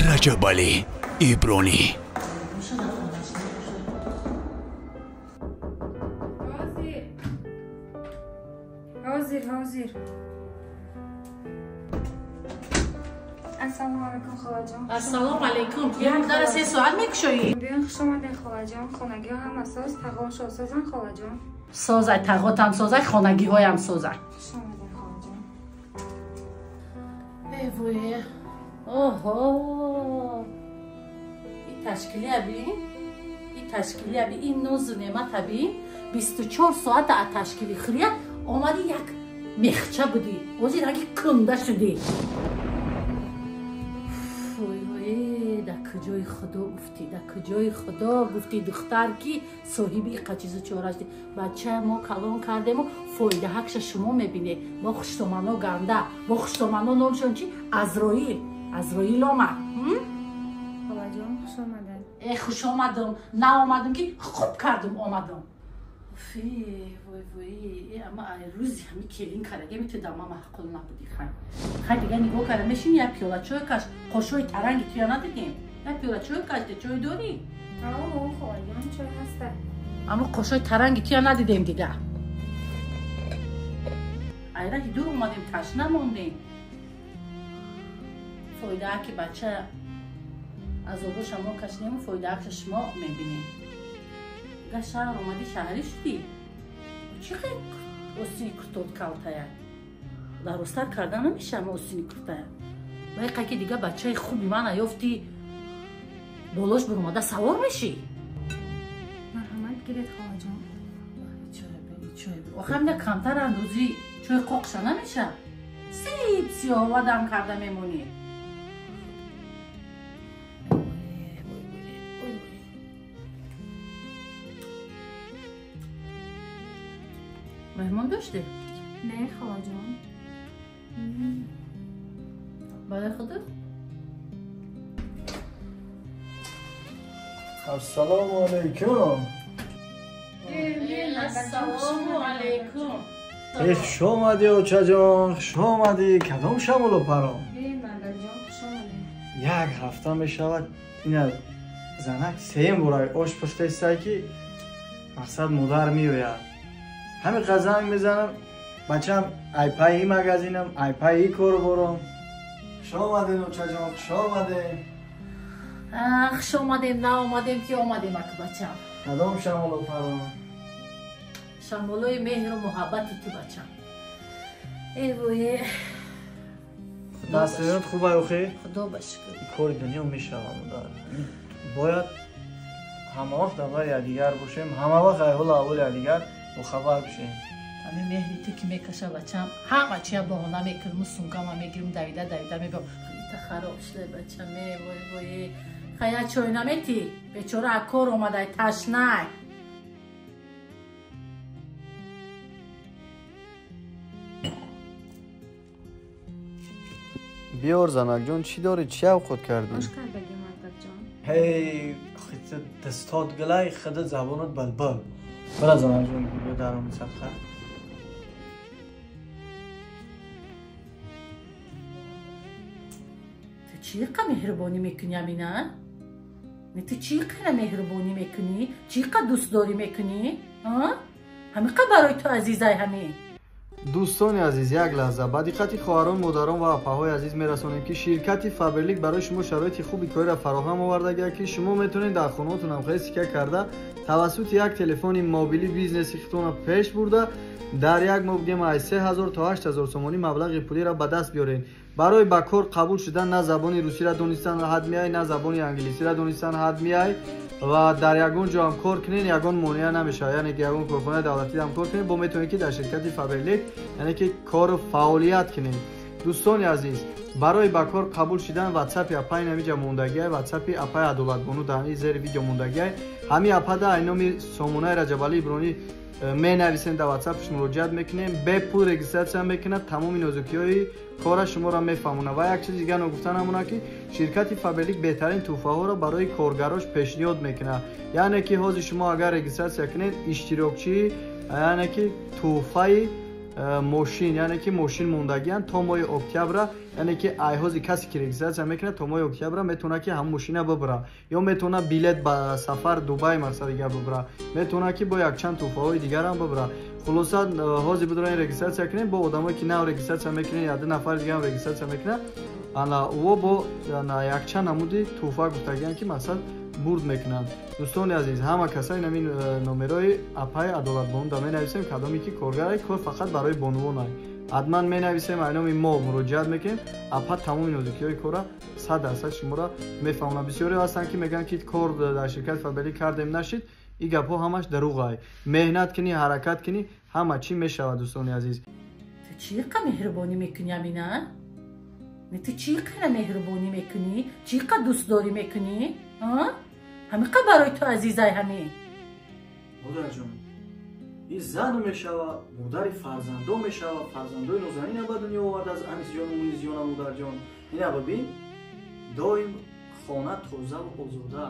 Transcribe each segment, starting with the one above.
Раҷабалӣ Ибронӣ. Ҳозир, ҳозир. Ассалому алайкум, холаҷон. Ассалому алайкум. Як дара 3 соат мекушоӣ? Биён, хуш омадед, холаҷон. Хонагиҳо ҳама соз, тағошо созан, холаҷон. Созай, тағотам созай, хонагиҳоям созай. Хуш омадед, холаҷон. Э вой. Оҳо. Ин ташкилия бин. Ин ташкилия бин, ин нозу неъмата бин. 24 соата аз ташкили хӯрия омади як мехча будӣ. Ҳозир раги кунда шудӣ. Да куҷои худо гуфтӣ, да куҷои худо гуфтӣ, духтар ки соҳиби иқа чизу чора шудӣ. Бача мо калон кардему фоидаҳакша шумо мебинед. Мо хуштомано ганда, мо хуштомано номшон чи? Азроил. Азроил омад. Холаҷон, хуш омадед. Э, хуш омадам. Наомадам ки хуб кардум омадам. Фи, вой вой, ама ай рӯзи ҳами келин кардаге миту дама маъқул набуди хай. Хай дига нигоҳ карда мешини як пиёла чой каш, қошои таранги туя надидем. Як пиёла чой кашде, чой дорӣ? О, холаҷон, чой ҳаста. Аммо қошои таранги туя надидем дига. Ай раҳи дур омадем, ташна мондем. Фоидаҳа ки бача азобоша мо кашидему фоидаҳаша шумо мебинед. Га шаҳр омадӣ, шаҳрӣ шудӣ. Чӣ хел остини куртот калтая? Дарозтар карда намешавам остини куртая. Ва иқа ки дига бачаи хуби мана ёфтӣ, болош биромада савор мешӣ. Марҳамат, гиред, холаҷон. Чой бе. Охир ҳамина камтар андозӣ чой қоқша намеша? Сиб сиёҳова дам карда мемонӣ. Меҳмон доштӣ? Не, холаҷон. Барои худат? Ассалому алайкум. Ассалому алайкум. Э, хуш омадӣ, очаҷон, хуш омадӣ. Кадом шамолу паром? Мардарҷон, хуш омадӣ. Як ҳафта мешавад, ина занак сеюм бора ош пухтаистай ки мақсад модар меояд. Ҳамин қадр занг мезанам, бачам айпаи магазинам, айпаи кору борам. Хуш омадем, очаҷон, хуш омадем. Хуш омадем, наомадем ки омадем, аку бачам. Кадом шамолу паром? Шамолои меҳру муҳаббати ту, бачам. Э вое. Дастиёт хуб ай охи? Худо ба шукр. Кори дунё мешавад, модар. Бояд ҳама вақт дар бари якдигар бошем, ҳама вақт айҳолу аҳволи якдигар бохабар бошем. Ҳамин меҳри ту ки мекаша, бачам, ҳама чия баҳона мекунам, сумкама мегирам, давида давида мебиям. Та хароб шуда, бачам, э вой вой. Хая чой наметӣ? Бечора аз кор омадай, ташнай. Биёр, занакҷон, чӣ дорӣ, чӣ авқот кардӣ? Ош кардагӣ, мардарҷон. Ҳей, дастот гилай, худа забонат балбал. Бира, занакҷон, биё дароми садқа. Ту чӣ қа меҳрубонӣ мекунӣ, Амина? Не, ту чӣ қара меҳрубонӣ мекунӣ? Чӣ қа дӯстдорӣ мекунӣ? Ҳамин қа барои ту азизай ҳамин? Дӯстони азиз, як лаҳза ба диққати хоҳарон, модарон ва апаҳои азиз мерасонем, ки ширкати Фаберлик барои шумо шароити хуби кориро фароҳам овардагия, ки шумо метавонед дар хонаотон ҳамхеле сика карда тавассути як телефони мобилӣ бизнеси худтонро пеш бурда дар як моҳ бигем аз 3000 то 8000 сомонӣ маблағи пулиро ба даст биёред. Барои ба кор қабул шудан на забони русиро донистан ҳад меай, на забони англисиро донистан ҳад меай ва дар ягон ҷо ҳам кор кунед, ягон монеа намешавад. Яъне ки ягон корхонаи давлатӣ ҳам кор кунед, бо метавонед ки дар ширкати Фаберлик яъне ки кору фаъолият кунед. Дӯстони азиз, барои ба кор қабул шудан ватсапи апаи намиҷа мондагиай, ватсапи апаи Адолатбону дар зери видео мондагиай. Ҳамин апада ай номи сомонаи Раҷабалӣ Ибронӣ менависем, дар ватсапш муроҷиат мекунем, бепул регистратсия мекунад, тамоми нозукиҳои кора шуморо мефаҳмонад. Ва як чизи дигар ногуфта намонад, ки ширкати Фаберлик беҳтарин тӯҳфаҳоро барои коргарош пешниҳод мекунад. Яъне ки ҳозир шумо агар регистратсия кунед, иштирокчии яъне ки тӯҳфаи мошин, яъне ки мошин мондагиян то моҳи октябра, яъне ки айҳози касе ки регистрация мекунад то моҳи октябра метавонад ки ҳамон мошина бибара, ё метавонад билет ба сафар Дубай мақсади гап бибара, метавонад ки бо якчанд тӯҳфаҳои дигарам бибара. Хулоса ҳозир бидорен регистрация кунем, бо одамое ки нав регистрация мекунен, я ду нафари дигарам регистрация мекунад, ана ӯо бо якчанд намуди тӯҳфа гуфтагиян ки мақсад бурд мекунанд. Дӯстони азиз, ҳама каса инамин номерои апаи Адолатбону да менависем, кадоме ки коргарай, кор фақат барои бонувонай. Ҳатман менависем, айноми мо муроҷиат мекунем, апа тамоми нозукиҳои кора 100% шуморо мефаҳмонад. Бисёре ҳастанд ки мегӯянд ки кор дар ширкати Фаберлик кардем нашид, ин гапҳо ҳамаш дурӯғай. Меҳнат кунӣ, ҳаракат кунӣ, ҳама чӣ мешавад дӯстони азиз. Ту чӣ қа меҳрубонӣ мекунӣ Амина? Не, ту чӣ қара меҳрубонӣ мекунӣ? Чӣ қа дӯстдорӣ мекунӣ? Ҳамиқа барои ту азизай ҳами. Модарҷон, ин зан мешава, модари фарзандо мешава, фарзандои нозанина ба дунё оварда аз Анисҷону Мунисҷона модарҷон. Ина бибин, доим хона тозаву озода,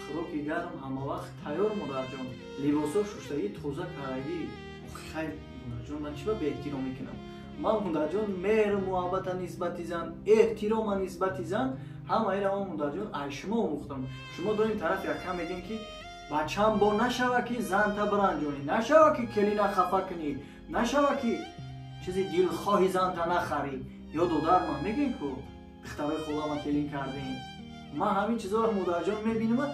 хӯроки гарм ҳамавақт тайёр модарҷон, либосо шуштагӣ тоза кардагӣ. Хайр модарҷон, ман чӣ ба беэҳтиром мекунам? Ман модарҷон меҳру муҳаббата нисбати зан, эҳтирома нисбати зан, ҳамаира ман модарҷон аз шумо омӯхтам. Шумо доим тараф якам мегӯем ки бачам бо нашава ки занта биранҷонӣ, нашава ки келина хафа кунӣ, нашава ки чизи дилхоҳи занта нахарӣ. Ё додар ман мегӯем ку духтарои холама келин кардем. Ман ҳамин чизоро модарҷон мебинам,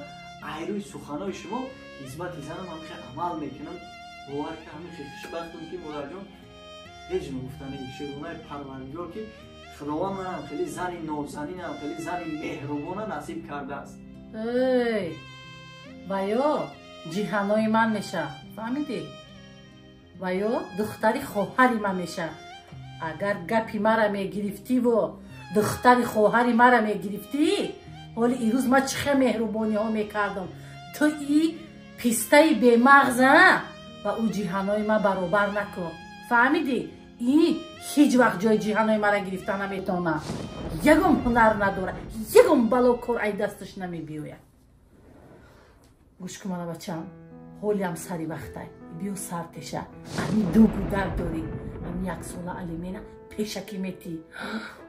айрӯи суханои шумо нисбати занам ҳам хел амал мекунам. Бовар ки ҳамин хел хушбахтам ки модарҷон ҳеҷ нагуфтани шукронаи Парвардигор ки Худованд манам хеле зани нозанинам, хеле зани меҳрубона насиб кардааст. Эй, ваё ҷиҳанои ман меша, фаҳмидӣ? Ваё духтари хоҳари ман меша. Агар гапи мара мегирифтиву духтари хоҳари мара мегирифтӣ, ҳоли ирӯз ман чӣ хел меҳрубониҳо мекардам. Ту и пистаи бемағза ва ӯ ҷиҳанои ман баробар накун, фаҳмидӣ? Ин ҳеҷ вақт ҷои ҷиҳанои мара гирифта наметавонад. Ягон ҳунар надорад, ягон бало кор ай дасташ намебиёяд. Гӯш кун мана бачам, ҳолиам сари вақтай, биё сар теша. Ами ду гудар дорӣ, ами яксола алимена пешакӣ метӣ.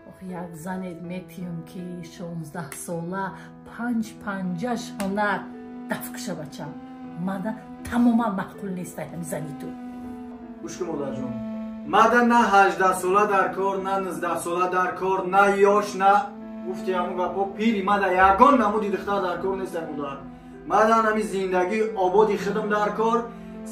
Ох, як занет метиём ки 16 сола 5 панҷаш ҳунар даф куша бачам. Мана тамоман маъқул нестай ҳами зани ту. Гӯш кун модарҷон, мада на 18 сола дар кор, на 19 сола дар кор, на ёш, на гуфти ҳамун гапҳо пири мада ягон намуди духтар дар кор нестай модар. Мада ҳами зиндагии ободи худам дар кор,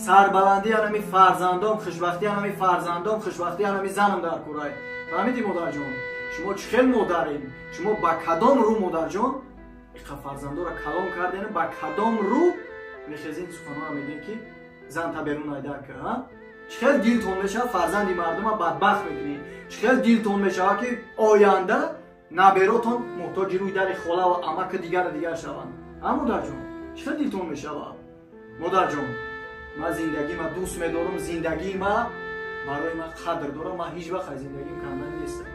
сарбаландии ҳами фарзандом, хушбахтии ҳами фарзандом, хушбахтии ҳами занам дар корай. Фаҳмидӣ модарҷон? Шумо чӣ хел модарем? Шумо ба кадом рӯ модарҷон иқа фарзандоро калон кардем, ба кадом рӯ мехезин суханҳоро мегӯем ки занта берун айдар ка, ҳа? Чӣ хел дилтон мешавад фарзанди мардума бадбахт мекунед? Чӣ хел дилтон мешавад ки оянда наберотон муҳтоҷи рӯи дари хола ва амаки дигару дигар шаванд? Ҳа модарҷон, чӣ хел дилтон мешавад? Модарҷон, ман зиндагима дӯст медорам, зиндагии ма барои ман қадр дорам, ман ҳеҷ вақт аз зиндагим кандан нестам.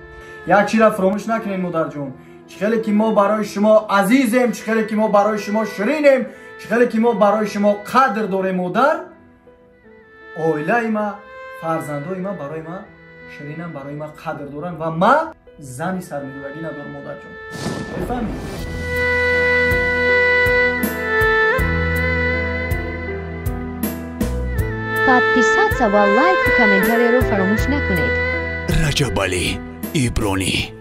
Як чизро фаромӯш накунед модарҷон, чӣ хеле ки мо барои шумо азизем, чӣ хеле ки мо барои шумо ширинем, чӣ хеле ки мо барои шумо қадр дорем модар, оилаи ма, фарзандои ма барои ма ширинам, барои ма қадр доранд ва ма зани сармедодагӣ надорам модарҷон. Мефаҳмед? Подписаться ва лайку комментарияро фаромӯш накунед. Раҷабалӣ Ибронӣ.